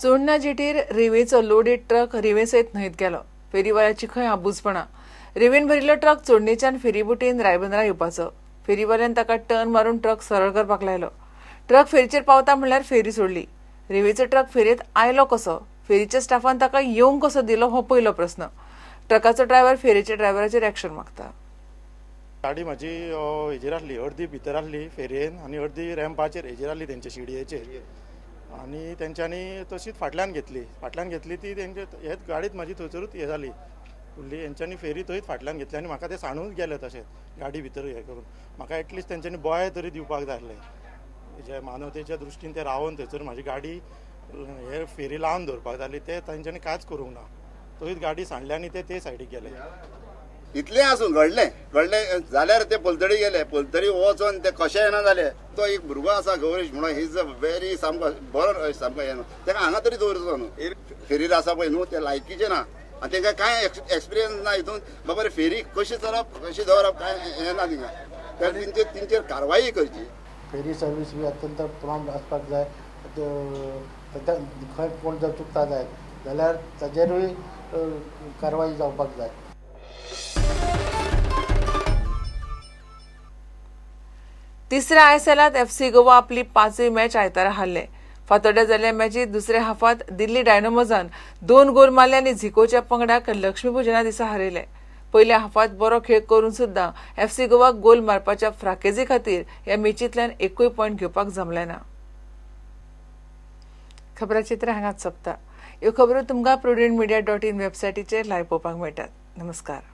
चोडणा जेटीर रेंवेचो loaded truck रेंवे सयत न्हंयत गेलो. फेरीवाल्याची खंय आबूजपणा. रेंवेन भरिल्लो ट्रक चोडणेच्यान फेरीबोटीन रायबंदरा येवपाचो. फेरीवाल्यान ताका टर्न मारून ट्रक सरळ करपाक लायलो. ट्रक फेरीचेर पावता म्हणल्यार फेरी सोडली. रेंवेचो ट्रक फेरयेंत आयलो कसो, फेरीच्या स्टाफान ताका येवंक कसो दिलो हो पयलो प्रस्न. ट्रकाचो ड्रायव्हर फेरीच्या ड्रायव्हराचेर एक्शन मागता. गाडी म्हाजी हेजेर आसली, अर्दी भितर आसली फेरयेन आनी अर्दी रॅम्पाचेर हेजेर आसली तेंच्या शिडयेचेर, आनी तेंच्यांनी तशीच फाटल्यान घेतली. फाटल्यान घेतली ती तेंचे हेच गाडीत म्हाजी थंयसरूच हें जाली उरली. हेंच्यांनी फेरी थंयच फाटल्यान घेतली आनी म्हाका ते सांडून गेले तशेंच गाडी भितर हें करून. म्हाका एटलिस्ट तेंच्यांनी बॉय तरी दिवपाक जाय आसले. जे मानवतेच्या दृश्टीन ते रावन थंयसर म्हाजी गाडी हे फेरी लावन दवरपाक जाली, ते तेंच्यांनी कांयच करूंक ना. थंयच गाडी सांडली आनी ते सायडीक गेले. इतलें आसून घडलें घडलें जाल्यार ते पलतडी गेले. पलतडी वचोन ते कशें येना जाले. तो एक भुरगो आसा गौरीश म्हणून, his a very सामको बरो सामको हें न्हू, ताका हांगा तरी दवरचो न्हू. फेरीर आसा पळय न्हू, ते लायकीचे ना आनी तांकां कांय एक्सपिरियन्स ना हितून. बाबा रे फेरी कशी चलप कशी दवरप कांय हें ना तिंगा. तर तेंचेर कारवाई करची. फेरी सर्वीस बी अत्यंत प्रॉम्प्ट आसपाक जाय. खंय कोण जर चुकता जायत जाल्यार ताजेरूय कारवाई जावपाक जाय. तिसऱ्या आयएसएलांत एफसी गोवा आपली 5वी मॅच आयतारा हारले. फातोड्ड्यां जाल्ल्या मॅचीत दुसऱ्या हाफांत दिल्ली डायनामोजान 2 गोल मारले आनी झिकोच्या पंगडाक लक्ष्मीपुजना दिसा हारयले. पयल्या हाफांत बरो खेळ करून सुद्दां एफसी गोवाक गोल मारपाच्या फ्राकेजी खातीर ह्या मॅचींतल्यान एकूय पॉयंट घेवपाक जमलें ना. खबराचित्र हांगाच सोंपता. ह्यो खबरो तुमकां prudentmedia.in वेबसायटीचेर लायव्ह पळोवपाक मेळटात. नमस्कार.